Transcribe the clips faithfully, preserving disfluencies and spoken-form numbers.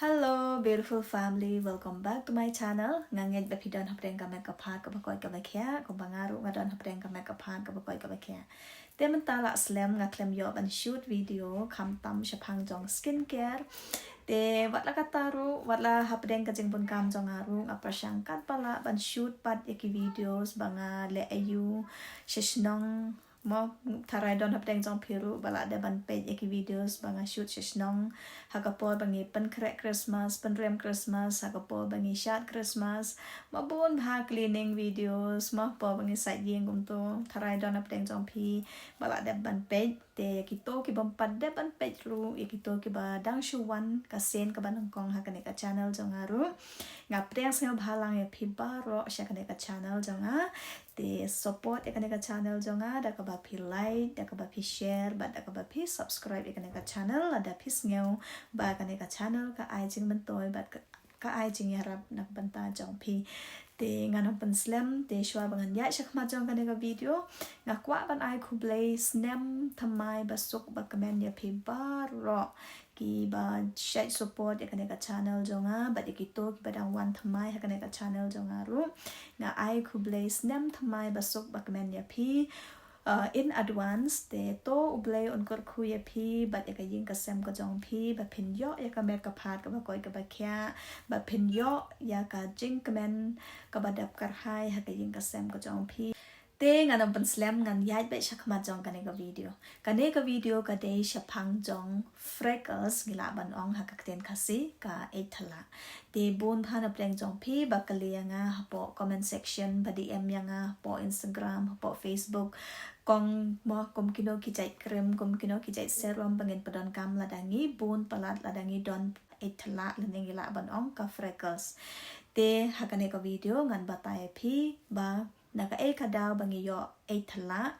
Hello beautiful family, welcome back to my channel. Nga ngeit ba phi don hapdeng ka met ka phad kaba koit kaba khiah, kumba nga ruh nga don hapdeng ka met ka phad kaba koit kaba khiah. Te mynta la slem nga khlem ïoh ban shoot video khamtam shaphang jong skincare. Te wat la katta ruh, wat la hapdeng ka jingbun kam jong nga ruh, nga pyrshang katba lah ban shoot pat ïa ki videos ba nga leh aiu sha shnong. Mo, tharai don hapdeng jong phi ruh ba lah dep ban peit ïa ki videos ba nga shoot sha shnong ha ka por ba ngi pynkhreh Christmas, pynrem Christmas, ha ka por ba ngi shad Christmas. Mo, bun bha cleaning videos, mo, por ba ngi sait ïing kumto. Tharai don hapdeng jong phi ba lah dep ban peit. Te ïa kito ki bym pat dep ban peit ruh, ïa kito kiba dang shu wan ka sien kaba nyngkong ha kane ka channel jong nga ruh, nga pdiang sngewbha lang ïa phi baroh sha kane ka channel jong nga. Te support ïa kane ka channel jong nga da kaba phi like, da kaba phi share, bad da kaba phi subscribe ïa kane ka channel, lada phi sngew ba kane ka channel ka ai jingmyntoi bad ka, ka ai jingïarap na ka bynta jong phi. Te ngan ym pynslem, te shuwa ba ngan ïaid shakhmat jong kane ka video, nga kwah ban ai khublei snem thymmai basuk bakmen ïa phi baroh kiba shait support ïa kane ka channel jong nga, bad ïa kito kiba dang wan thymmai ha kane ka channel jong nga ruh. Nga ai khublei snem thymmai basuk bakmen ïa phi, uh, in advance. Te to U Blei un kyrkhu ïa phi bad ïa ka ïing ka sem ka jong phi, ba phin ïoh ïa ka met ka phad kaba koit kaba khiah, ba phin ïoh ïa ka jingkmen kaba dap kyrhai ha ka ïing ka sem ka jong phi. Te ngan ym pynslem, ngan ïaid beit shakhmat jong kane ka video. Kane ka video ka dei shaphang jong freckles, ngi lah ban ong ha ka ktien Khasi ka eit thylla. Te bun bha na pdeng jong phi ba kylli ïa nga hapoh comment section, ba D M ïa nga hapoh Instagram, hapoh Facebook, kong mo kum kino ki jait cream, kum kino ki jait serum ba ngin pyndonkam lada ngi bun palat, lada ngi don eit thylla, lane ngi lah ban ong ka freckles. Te ha kane ka video ngan batai phi ba na kaei ka daw ba ngi ïoh eit thylla,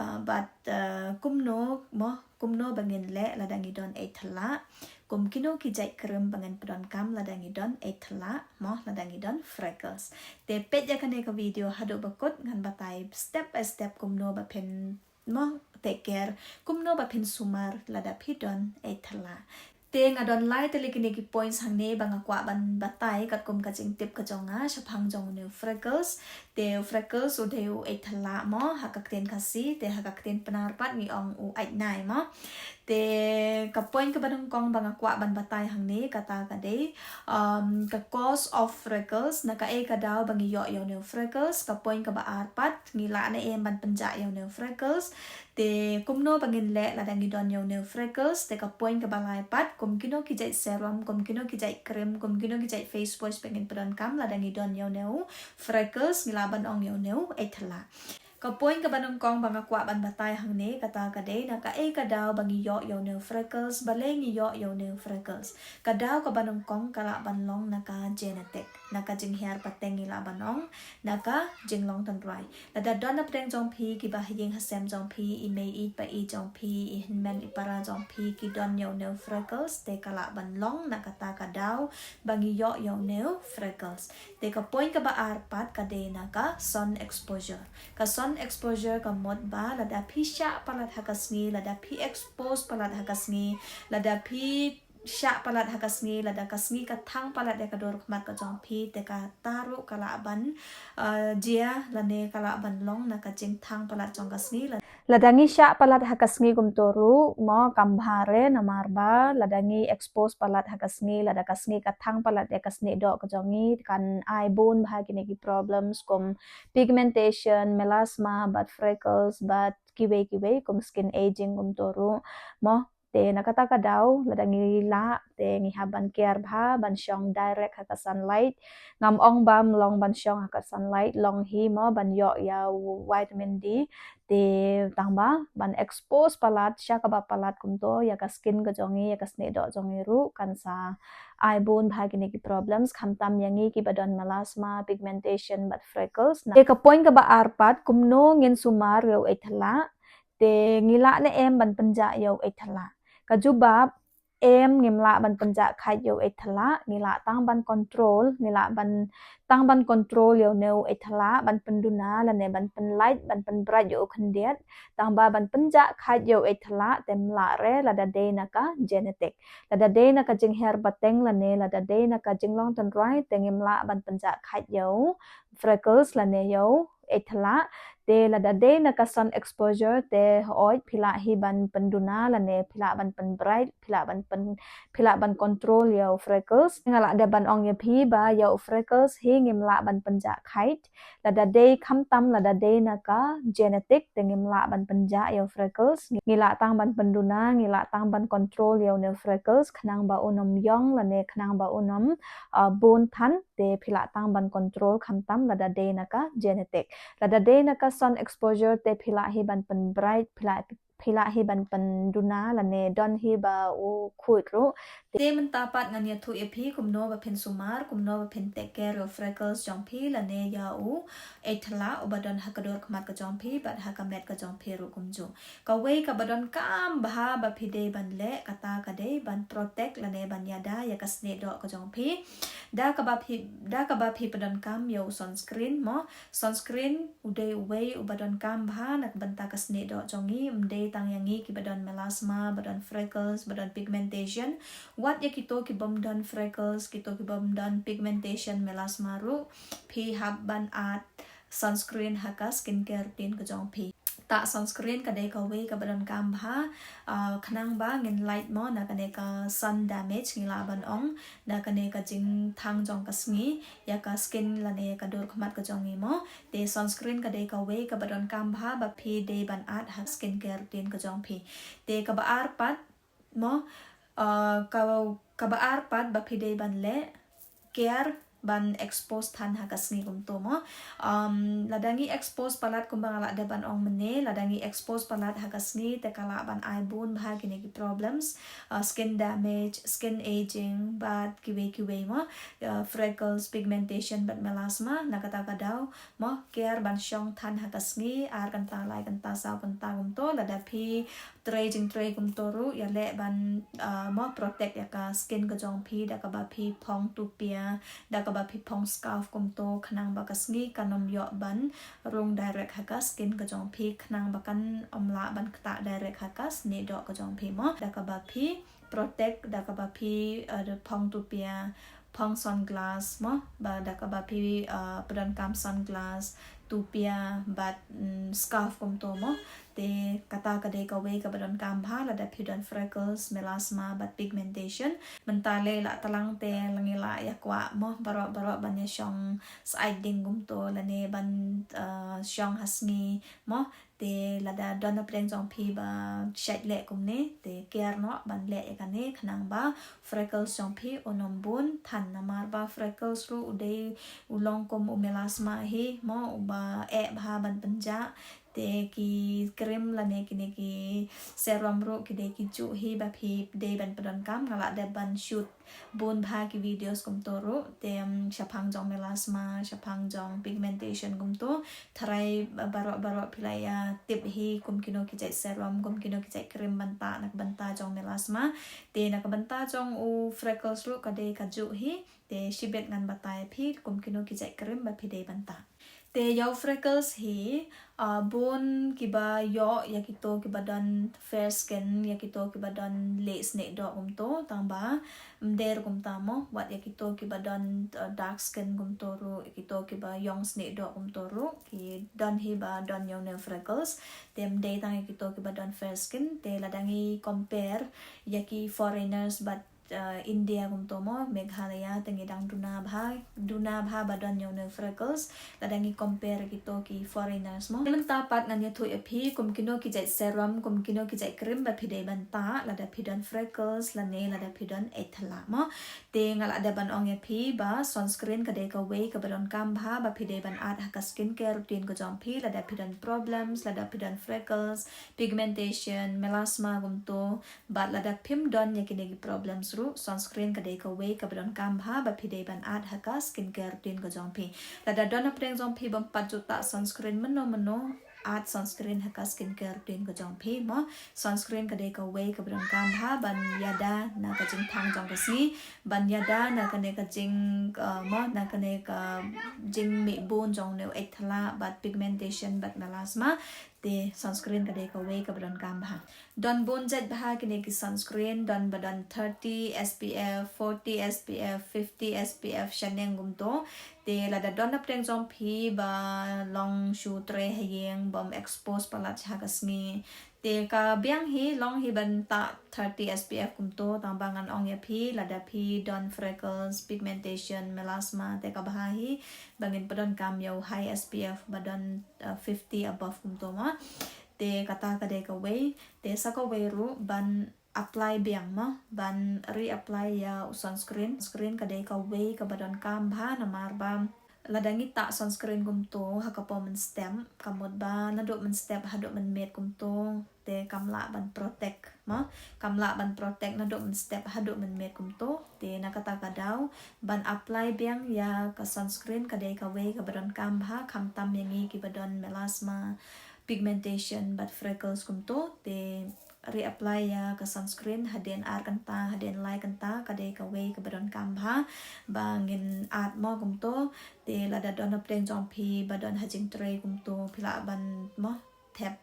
uh, bad, uh, kumno mo, kumno ba ngin leh lada ngi don eit thylla, kum kino ki jait cream ba ngin pyndonkam lada ngi don eit thylla, mo, lada ngi don freckles. Te peit ïa kane ka video haduh ba kut, ngan batai step by step kumno ba phin mo, take care, kumno ba phin sumar lada phi don eit thylla. Te nga don lai tylli kine ki points hangne ba nga kwah ban batai katkum ka jingtip ka jong nga shaphang jong une u freckles. Te u freckles u dei u eit thylla mo ha ka ktien Khasi, te ha ka ktien Pnar pat ngi ong u eit nai mo. Te ka point kaba nyngkong ba nga kwah ban batai hangne kata ka dei, um, ka cause of freckles, na kaei ka daw ba ngi ïoh ïa une u freckles. Ka point kaba ar pat, ngi lah ne em ban pynjah ïa une u freckles. Te kumno ba ngin leh lada ngi don ïa une u freckles. Te ka point kaba lai pat, kum kino ki jait serum, kum kino ki jait cream, kum kino ki jait face wash ba ngin pyndonkam lada ngi don ïa une u freckles, ngi lah ban ong ïa une u eit thylla. Ka point kaba nyngkong ba nga kwah ban batai hangne kata ka dei na kaei ka daw ba ngi ïoh ïa une u freckles, balei ngi ïoh ïa une u freckles. Ka daw kaba nyngkong ka lah ban long na ka genetic, na ka jinghiar pateng ngi lah ban ong, na ka jinglong tynrai. Lada don na pdeng jong phi kiba ha ïing ha sem jong phi, i mei i pa i jong phi, i hynmen i para jong phi ki don ïa une u freckles, te ka lah ban long na kata ka daw ba ngi ïoh ïa une u freckles. Te ka point kaba ar pat ka dei na ka sun exposure. Ka sun exposure ka mut ba lada phi shah palat ha ka sngi, lada phi expose palat ha ka sngi, lada phi shah palat ha ka sngi, lada ka sngi ka thang palat ïa ka dur khmat ka jong phi, te kata ruh ka lah ban, uh, jia lane ka lah ban long na ka jingthang palat jong ka sngi. Lada ngi shah palat ha ka sngi kumto ruh mo kam bha re, namar ba lada ngi expose palat ha ka sngi, lada ka sngi ka thang palat ïa ka snieh doh ka jong ngi, kan ai bun bha kine ki problems kum pigmentation, melasma, bad freckles, bad kiwei kiwei kum skin aging kumto ruh mo. Te na kata ka daw lada ngi lah te ngi hap ban care bha ban shong direct ha ka sunlight. Ngam ong ba ym long ban shong ha ka sunlight, long hi mo ban ïoh ïa u vitamin D. Te tang ba ban expose palat sha kaba palat kumto ïa ka skin ka jong ngi, ïa ka snieh doh jong ngi ruh kan sa ai bun bha kine ki problems, khamtam ïa ngi kiba don melasma, pigmentation bad freckles. Te ka point kaba ar pat, kumno ngin sumar ïa u eit thylla. Te ngi lah ne em ban pynjah ïa u eit thylla. Ka jubab em ngim lah ban pynjah khait ïa u eit thlak, ngi lah tang ban control, ngi lah ban tang ban control ïa une u eit thlak, ban pynduna lane ban pynlait, ban pynbright ïa u khyndiat, tang ba ban pynjah khait ïa u eit thlak te ym lah re lada dei na ka genetic. Lada dei na ka jingher pateng lane lada dei na ka jinglong tynrai te ngim lah ban pynjah khait ïa u freckles lane ïa u eit thlak. Te lada dei na ka sun exposure te hooid phi lah hi ban pynduna lane phi lah ban pynbright, phi lah ban pyn, phi lah ban control ïa u freckles. Nga lah dep ban ong ïa phi ba ïa u freckles hi ngim lah ban pynjah khait. Lada dei khamtam lada dei na ka genetic te ngim lah ban pynjah ïa u freckles. Ngi lah tang ban pynduna, ngi lah tang ban control ïa une u freckles khnang ba un ym ïong lane khnang ba un ym, uh, bun than. Te phi lah tang ban control khamtam lada dei na ka genetic. Lada dei na ka sun exposure te phi lah hi ban pynbright, phi lah, phi lah hi ban pynduna lane don hi ba u khuid ruh. Te mynta pat ngan ïathuh ïa phi kumno ba phin sumar, kumno ba phin take care ïa u freckles jong phi lane ïa u eit thlak uba don ha ka dur khmat ka jong phi bad ha ka met ka jong phi ruh kumjuh. Kawei kaba donkam bha ba phi dei ban leh kata ka dei ban protect lane ban ïada ïa ka snieh doh ka jong phi. Da kaba phi, da kaba phi pyndonkam ïa u sunscreen mo. Sunscreen u dei uwei uba donkam bha na ka bynta ka snieh doh jong ngi, ym dei tang ïa ngi kiba don melasma, ba don freckles, ba don pigmentation. Wat ïa kito ki bym don freckles, kito ki bym don pigmentation, melasma ruh phi hap ban add sunscreen ha ka skincare routine ka jong phi. Ta sunscreen ka dei kawei kaba donkam bha, ah, khnang ba ngin lait mo na kane ka sun damage ngi lah ban ong, na kane ka jingthang jong ka sngi ïa ka skin lane ïa ka dur khmat ka jong ngi mo. Te sunscreen ka dei kawei kaba donkam bha ba phi dei ban add ha skincare routine ka jong phi. Te kaba ar pat mo, uh, ka, kaba ar pat ba phi dei ban leh care ban expose than ha ka sngi kumto mo. Um, lada ngi expose palat kumba nga lah dep ban ong mynne, lada ngi expose palat ha ka sngi te ka lah ban ai bun bha kine ki problems, uh, skin damage, skin aging bad kiwei kiwei mo, uh, freckles, pigmentation bad melasma. Na kata ka daw mo, care ban shong than ha ka sngi ar kynta, lai kynta, saw kynta kumto. Lada phi trei jingtrei kumto ruh ïaleh ban, ah, mo, protect ïa ka skin ka jong phi da kaba phi phong tupia, da kaba phi phong scarf kumto khnang ba ka sngi kan ym ïoh ban rung direct ha ka skin ka jong phi, khnang ba kan ym lah ban ktah direct ha ka snieh doh ka jong phi mo. Da kaba phi protect, da kaba phi, ah, da phong tupia, phong sunglass mo, ba da kaba phi, uh, pyndonkam sunglass, tupia bad, mm, scarf kumto mo. Te kata ka dei kawei kaba donkam bha lada phi don freckles, melasma bad pigmentation. Mynta lei la tlang te la ngi lah ïa kwah mo baroh baroh ban ïa shong sait ding kumto lane ban, uh, shong ha sngi mo. Te lada don na pdeng jong phi ba shait leh kumne, te care noh ban leh ïa kane khnang ba freckles jong phi un ym bun than, namar ba freckles ruh u dei u long kum u melasma hi mo, uba eh bha ban pynjah. Te ki cream lane kine ki serum ruh ki dei ki juh hi ba phi dei ban pyndonkam. Nga lah dep ban shoot bun bha ki videos kumto ruh, te, um, shaphang jong melasma, shaphang jong pigmentation kumto. Tharai ba-, baroh baroh phi la ïa tip hi kum kino ki jait serum, kum kino ki jait cream ban tah na ka bynta jong melasma. Te na ka bynta jong u freckles ruh ka dei ka juh hi. Te shibit ngan batai phi kum kino ki jait cream ba phi dei ban tah. Te ïa u freckles hi, ah, bun kiba ïoh ïa kito kiba don fair skin, ïa kito kiba don lieh snieh doh kumto, tang ba ym dei kumta mo, wat ïa kito kiba don, ah, dark skin kumto ruh, ïa kito kiba ïong snieh doh kumto ruh ki don hi ba don ïa une u freckles. Te ym dei tang ïa kito kiba don fair skin, te lada ngi compare ïa ki foreigners bad, uh, India kumto mo, Meghalaya te ngi dang duna bha, duna bha ba don ïa une u freckles lada ngi compare kito ki foreigners mo. Mynta pat ngan ïathuh ïa phi kum kino ki jait serum, kum kino ki jait cream ba phi dei ban tah lada phi don freckles lane lada phi don eit thlak mo. Te nga lah dep ban ong ïa phi ba sunscreen ka dei kawei kaba donkam bha ba phi dei ban add ha ka skincare routine ka jong phi lada phi don problems, lada phi don freckles, pigmentation, melasma kumto. Bad lada phim don ïa kine ki problems ruh, sunscreen ka dei kawei kaba donkam bha ba phi dei ban add ha ka skincare routine ka jong phi. Lada don na pdeng jong phi bym pat ju tah sunscreen mynno mynno, add sunscreen ha ka skincare routine ka jong phi mo. Sunscreen ka dei kawei kaba donkam bha ban ïada na ka jingthang jong ka sngi, ban ïada na kane ka jing uh, mo na kane ka jingmih bun jong une u eit thala bad pigmentation bad melasma. Te sunscreen ka dei kawei kaba donkam bha. Don bun jait bha kine ki sunscreen, don ba don thirty S P F, forty S P F, fifty S P F shaneng kumto. Te lada don na pdeng jong phi ba long shu trei ha ïing bym expose palat ha ka sngi. Te ka biang hi long hi ban tah thirty S P F kumto, tang ba ngan ong ïa phi lada phi don freckles, pigmentation, melasma, te ka bha hi ba ngin pyndonkam ïa u high S P F ba don uh, fifty above kumto ma. Te kata ka dei kawei, te sa kawei ruh ban apply biang ma, ban reapply ïa u sunscreen. Sunscreen ka dei kawei kaba donkam bha namar ba lada ngi tah sunscreen kumto ha ka por mynstep, ka mut ba naduh mynstep haduh mynmiet kumto te kam lah ban protect ma, kam lah ban protect naduh mynstep haduh mynmiet kumto. Te na kata ka daw ban apply biang ïa ka sunscreen ka dei kawei kaba donkam bha, khamtam ïa ngi kiba don melasma, pigmentation bad freckles kumto. Te reapply ïa ka sunscreen hadien ar kynta, hadien lai kynta, ka dei kawei kaba donkam bha ba ngin add mo kumto. Te lada don na pdeng jong phi ba don ha jingtrei kumto, phi lah ban mo thep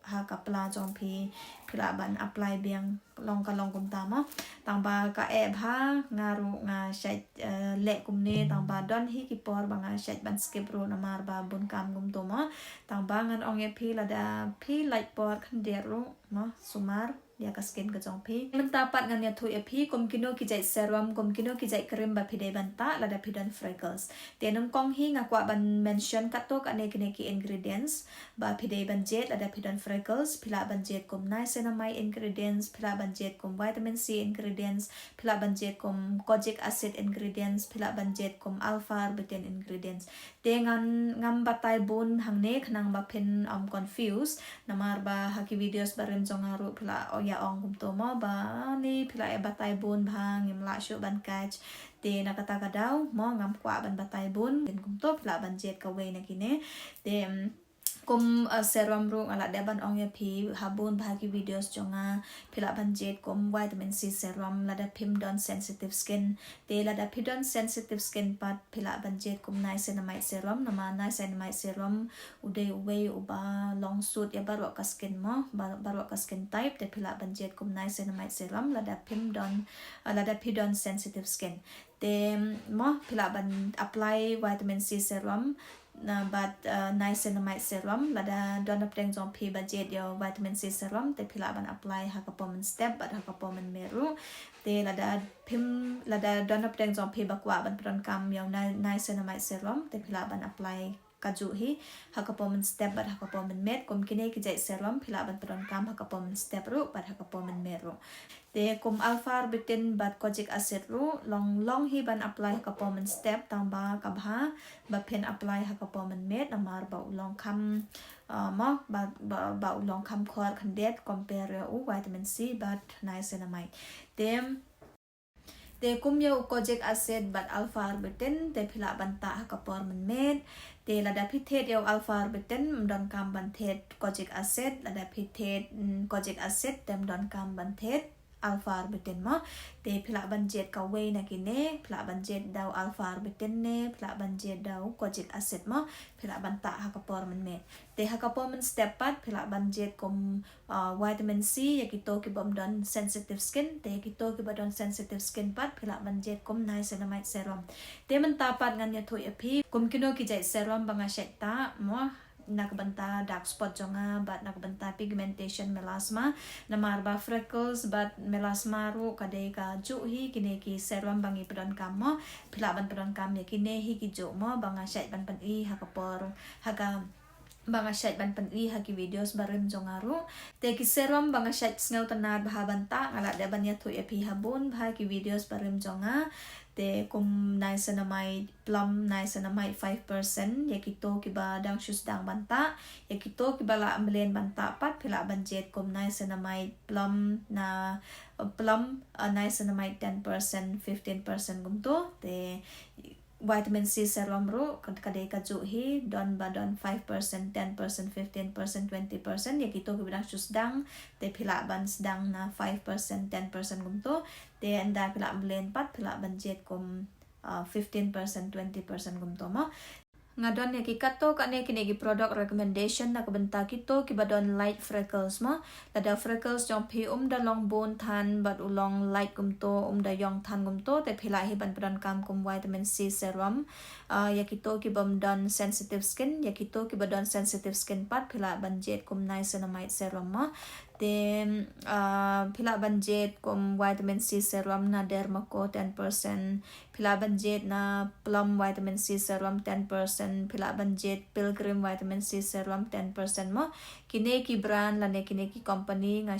ha ka pla jong phi, phi lah ban apply biang long ka long kumta mo. Tang ba ka eh bha, nga ruh nga shait uh, leh kumne, tang ba don hi ki por ba nga shait ban skip ruh namar ba bun kam kumto mo. Tang ba ngan ong ïa phi lada phi lait por khyndiat ruh mo, sumar ïa ka skin ka jong phi. Mynta pat ngan ïathuh ïa phi kum kino ki jait serum, kum kino ki jait cream ba phi dei ban tah lada phi don freckles. Te nyngkong hi nga kwah ban mention katto katne kine ki ingredients ba phi dei ban jied lada phi don freckles. Phi lah ban jied kum niacinamide ingredients, phi lah ban jied kum vitamin C ingredients, phi lah ban jied kum kojic acid ingredients, phi lah ban jied kum alpha arbutin ingredients. Te ngan ngam batai bun hangne khnang ba phin ym confuse. Namar ba ha ki videos barim jong nga ruh phi lah ïa ong kumto mo ba ni phi lah ïa batai bun bha, ngim lah shuh ban catch. Te na kata ka daw mo ngam kwah ban batai bun, kumto phi lah ban jied kawei na kine. Te kum uh, serum ruh nga lah dei ban ong ïa phi ha bun bha ki videos jong nga, phi lah ban jied kum vitamin C serum lada phim don sensitive skin. Te lada phi don sensitive skin pat phi lah ban jied kum niacinamide serum, namar niacinamide serum u dei uwei uba long suit ïa baroh ka skin mo, baroh ka skin type. Te phi lah ban jied kum niacinamide serum lada phim don uh, lada phi don sensitive skin. Te mo phi lah ban apply vitamin C serum na bad uh, niacinamide serum. Lada don na pdeng jong phi ba jied ïa vitamin C serum te phi lah ban apply ha ka por mynstep bad ha ka por mynmiet ruh. Te lada phim, lada don na pdeng jong phi ba kwah ban pyndonkam ïa u niacinamide serum te phi lah ban apply kajuh hi ha ka por mynstep bad ha ka por mynmiet. Kum kine ki jait serum phi lah ban pyndonkam ha ka por mynstep ruh bad ha ka por mynmiet ruh. Te kum alpha arbutin bad kojic acid ruh long long hi ban apply ha ka por mynstep, tang ba ka bha ba phin apply ha ka por mynmiet namar ba u long kham uh, mo ba, ba, ba u long kham khor khyndiat compare ïa u vitamin C bad niacinamide. Te te kum ïa u kojic acid bad alpha arbutin te phi lah ban tah ha ka por mynmiet. Te lada phi thied ïa u alpha arbutin ym donkam ban thied kojic acid, lada phi thied mm, kojic acid te ym donkam ban thied alpha arbutin mo. Te phi lah ban jied kawei na kine, phi lah ban jied da u alpha arbutin ne phi lah ban jied da u kojic acid mo, phi lah ban tah ha ka por mynmiet. Te ha ka por mynstep pat phi lah ban jied kum uh, vitamin C ïa kito ki bym don sensitive skin. Te ïa kito ki ba don sensitive skin pat phi lah ban jied kum niacinamide serum. Te mynta pat ngan ïathuh ïa phi kum kino ki jait serum ba nga shait tah mo na ka bynta dark spot jong nga bad na ka bynta pigmentation, melasma. Namar ba freckles bad melasma ruh ka dei kajuh hi kine ki serum ba ngi pyndonkam mo. Phi lah ban pyndonkam ïa kine hi kijuh mo ba nga shait ban pyni ha ka por, ha ka ba nga shait ban pyni ha ki videos barim jong nga ruh. Te ki serum ba nga shait sngewtynnad bha ban tah nga lah dei ban ïathuh ïa phi ha bun bha ki videos barim jong nga. Te kum niacinamide plum, niacinamide five percent, ïa kito kiba dang shu sdang ban tah, ïa kito kiba lah mlien ban tah pat phi lah ban jied kum niacinamide plum na plum uh, niacinamide ten percent, fifteen percent kumto. Te Vitamin C serum ruh ka dei kajuh hi, don ba don five percent, ten percent, fifteen percent, twenty percent. Ïa kito kiba dang shu sdang te phi lah ban sdang na five percent, ten percent kumto. Te ynda phi lah mlien pat phi lah ban jied kum fifteen percent, twenty percent kumto mo. Nga don ïa ki katto katne kine ki product recommendation na ka bynta kito kiba don light freckles mo. Lada freckles jong phi um da long bun than bad u long light kumto, um da ïong than kumto, te phi lah hi ban pyndonkam kum vitamin C serum. Ïa kito kiba ym don sensitive skin, ïa kito kiba don sensitive skin pat phi lah ban jied kum niacinamide serum mo. Te phi lah ban jied kum vitamin C serum na Dermaco ten percent, phi lah ban jied na Plum vitamin C serum ten percent, phi lah ban jied Pilgrim vitamin C serum ten percent mo. Kine ki brand lane kine ki company nga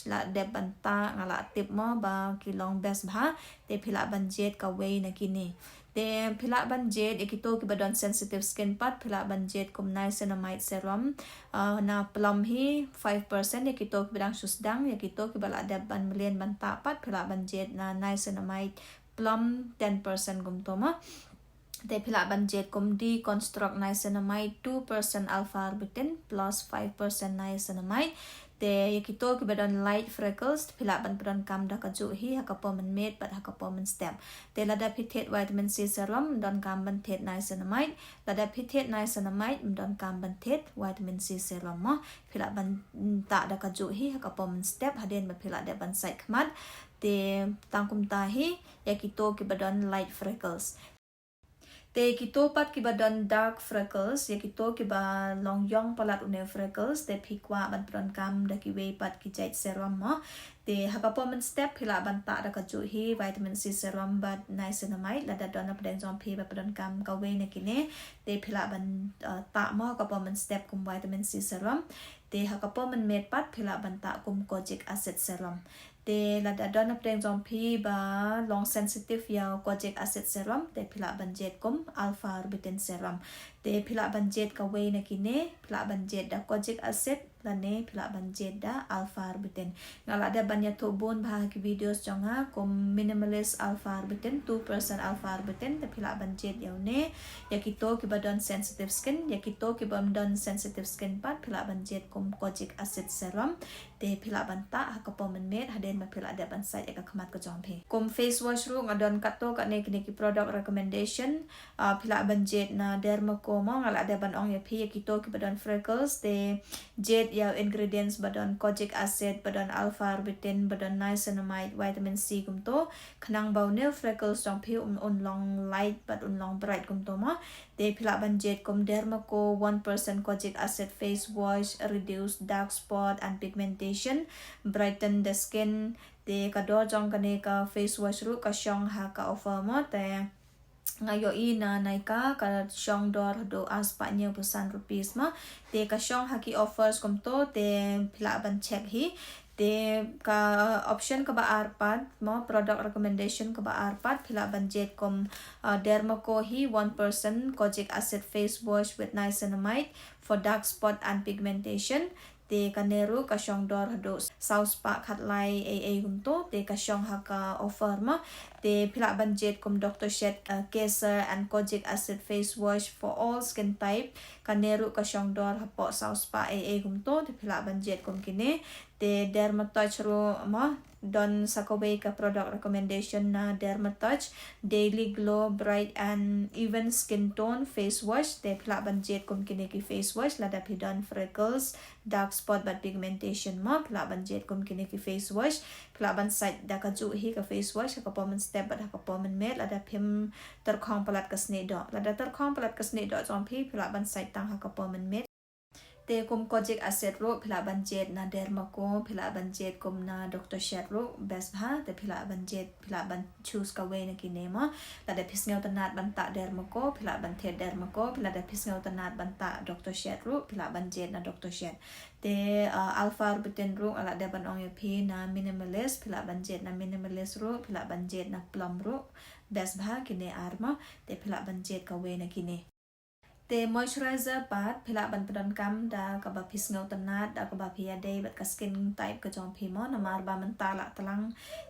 lah dep ban tah, nga lah tip mo ba ki long best bha. Te phi lah ban jied kawei na kine. Te phi lah ban jied ïa kito kiba don sensitive skin pat phi lah ban jied kum niacinamide serum. Na Plum hi five percent, ïa kito kiba dang shu sdang, ïa kito kiba lah dep ban mlien ban tah pat phi lah ban jied na niacinamide Plum ten percent kumto mo. Te phi lah ban jied kum Deconstruct niacinamide two percent alpha arbutin plus five percent niacinamide. Te ïa kito kiba don light freckles phi lah ban pyndonkam da kajuh hi ha ka por mynmiet bad ha ka por mynstep. Te lada phi thied vitamin C serum ym donkam ban thied niacinamide, lada phi thied niacinamide ym donkam ban thied vitamin C serum mo. Phi lah ban tah da kajuh hi ha ka por mynstep hadien ba phi lah dep ban sait khmat. Te tang kumta hi ïa kito kiba don light freckles. Te kito pat kiba don dark freckles, ïa kito kiba long ïong palat une u freckles, te phi kwah ban pyndonkam da kiwei pat ki jait serum mo. Te ha ka por mynstep phi lah ban tah da kajuh hi vitamin C serum bad niacinamide, lada don hapdeng jong phi ba pyndonkam kawei na kine. Te phi lah ban tah mo ha ka por mynstep kum vitamin C serum. Te ha ka por mynmiet pat phi lah ban tah kum kojic acid serum. Te lada don hapdeng jong phi ba long sensitive ïa u kojic acid serum, te phi lah ban jied kum alpha arbutin serum. Te phi lah ban jied kawei na kine, phi lah ban jied da kojic acid lane phi lah ban jied da alpha arbutin. Nga lah dep ban ïathuh bun bha ha ki videos jong nga kum minimalist alpha arbutin, two percent alpha arbutin, te phi lah ban jied ïa une. Ïa kito kiba don sensitive skin, ïa kito kiba ym don sensitive skin pat phi lah ban jied kum kojic acid serum. Te phi lah ban tah ha ka por mynmiet hadien ba phi lah dep ban sait ïa ka khmat ka jong phi. Kum face wash ruh nga don katto katne kine ki product recommendation. Phi lah ban jied na Dermaco mo, nga lah dep ban ong ïa phi ïa kito kiba don freckles te jied ïa u ingredients ba don kojic acid, ba don alpha arbutin, ba don niacinamide, vitamin C kumto. Khnang ba une u freckles jong phi un long light bad un long bright kumto mo. Te phi lah ban jied kum Dermaco one percent kojic acid face wash, reduce dark spot and pigmentation, brighten the skin. Te ka dor jong kane ka face wash ruh ka shong ha ka offer mo, te nga ïohi na Nykaa ka shong dor haduh ar spah hynñiew phew san rupees mo. Te ka shong ha ki offers kumto, te phi lah ban check hi. Te ka option kaba ar pat mo, product recommendation kaba ar pat phi lah ban jied kum Dermaco hi one percent kojic acid face wash with niacinamide for dark spot and pigmentation. Te kane ruh ka shong dor haduh saw spah khatlai ei ei kumto, te ka shong ha ka offer mo. Te phi lah ban jied kum Doctor Sheth Kesar and kojic acid face wash for all skin type, kane ruh ka shong dor hapoh saw spah ei ei kumto, te phi lah ban jied kum kine. Te Dermatouch ruh mo, don sa kawei ka product recommendation na Dermatouch, Daily Glow Bright and Even Skin Tone Face Wash. Te phi lah ban jied kum kine ki face wash lada phi don freckles, dark spot bad pigmentation mo, phi lah ban jied kum kine ki face wash. Phi lah ban sait da kajuh hi ka face wash ha ka por mynstep bad ha ka por mynmiet lada phim tyrkhong palat ka snieh doh. Lada tyrkhong palat ka snieh doh jong phi, phi lah ban sait tang ha ka por mynmiet. Te kum kojic acid ruh phi lah ban jied na Dermaco, phi lah ban jied kum na Doctor Sheth ruh best bha. Te phi lah ban jied, phi lah ban choose kawei na kine mo. Lada phi sngewtynnat ban tah Dermaco, phi lah ban thied Dermaco, phi, lada phi sngewtynnat ban tah Doctor Sheth ruh phi lah ban jied na Doctor Sheth. Te alpha arbutin ruh nga lah dep ban ong ïa phi na Minimalist, phi lah ban jied na Minimalist ruh, phi lah ban jied na Plum ruh best bha, kine ar mo. Te phi lah ban jied kawei na kine. Te moisturizer pat phi lah ban pyndonkam da kaba phi sngewtynnat, da kaba phi ïadei bad ka skin type ka jong phi mo, namar ba mynta la tlang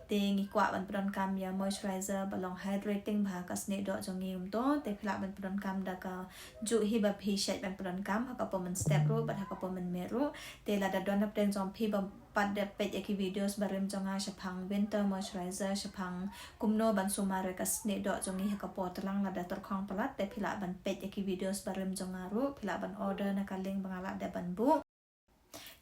te ngi kwah ban pyndonkam ïa moisturizer ba long hydrating bha ha ka snieh doh jong ngi kumto. Te phi lah ban pyndonkam da ka juh hi ba phi shait ban pyndonkam ha ka por mynstep ruh bad ha ka por mynmiet ruh. Te lada don hapdeng jong phi ba pat dep peit ïa ki videos barim jong nga shaphang winter moisturizer, shaphang kumno ban sumar ïa ka snieh doh jong ngi ha ka por tlang lada tyrkhong palat, te phi lah ban peit ïa ki videos barim jong nga ruh, phi lah ban order na ka link ba nga lah dep ban buh.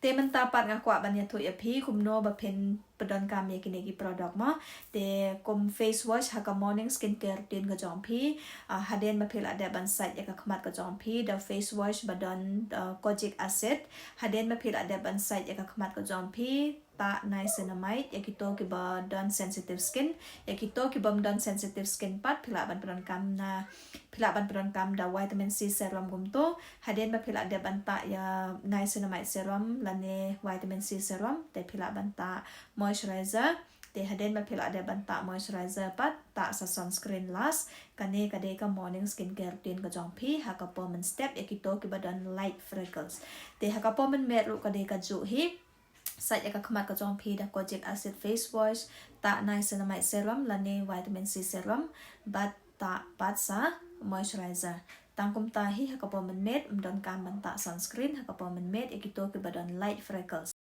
Te mynta pat nga kwah ban ïathuh ïa phi kumno ba phin pyndonkam ïa kine ki product mo. Te kum face wash ha ka morning skincare routine ka jong phi, ah, hadien ba phi lah dep ban sait ïa ka khmat ka jong phi da face wash ba don, ah, kojic acid, hadien ba phi lah dep ban sait ïa ka khmat ka jong phi, tah niacinamide ïa kito kiba don sensitive skin. Ïa kito kibym don sensitive skin pat phi lah ban pyndonkam na, phi lah ban pyndonkam da vitamin C serum kumto. Hadien ba phi lah dep ban tah ïa niacinamide serum lane vitamin C serum, te phi lah ban tah moisturizer. Te hadien ba phi lah dep ban tah moisturizer pat, tah sa sunscreen last. Kane ka dei ka morning skincare routine ka jong phi ha ka por mynstep ïa kito kiba don light freckles. Te ha ka por mynmiet ruh ka dei ka juh hi. Sait ïa ka khmat ka jong phi da kojic acid face wash, tah niacinamide serum lane vitamin C serum, bad tah pat sa moisturizer. Tang kumta hi ha ka por mynmiet, ym donkam ban tah sunscreen ha ka por mynmiet ïa kito kiba don light freckles.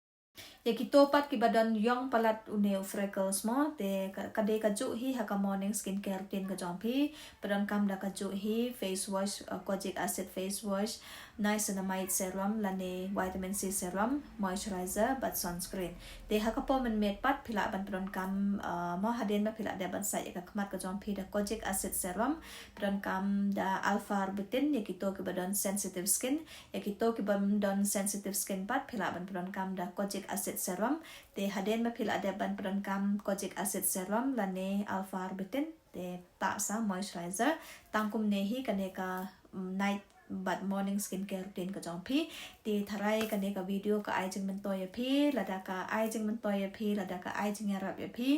Ïa kito pat kiba don ïong palat une u freckles mo, te ka, ka dei ka juh hi ha ka morning skincare routine ka jong phi, pyndonkam da ka juh hi face wash, uh, kojic acid face wash, niacinamide serum lane vitamin C serum, moisturizer bad sunscreen. Te ha ka por mynmiet pat phi lah ban pyndonkam, uh, mo hadien ba phi lah dep ban sait ïa ka khmat ka jong phi da kojic acid serum, pyndonkam da alpha arbutin ïa kito kiba don sensitive skin. Ïa kito kibym don sensitive skin pat phi lah ban pyndonkam da kojic acid serum. Te hadien ba phi lah dep ban pyndonkam kojic acid serum lane alpha arbutin, te tah sa moisturizer. Tang kumne hi kane ka, mm, night bad morning skincare routine ka jong phi. Te tharai kane ka video ka ai jingmyntoi ïa phi, lada ka ai jingmyntoi ïa phi, lada ka ai jingïarap ïa phi,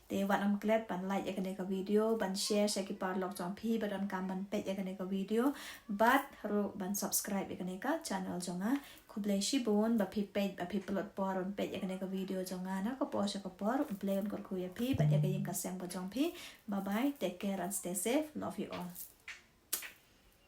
te wat nym klet ban like ïa kane ka video, ban share sha ki paralok jong phi ba donkam ban peit ïa kane ka video. Bad ruh ban subscribe ïa kane ka channel jong nga. Khublei shibun ba phi peit, ba phi pynlut por ban peit ïa kane ka video jong nga na ka por sha ka por. U Blei un kyrkhu ïa phi bad ïa ka ïing ka sem ka jong phi. Bye bye, take care and stay safe. Love you all.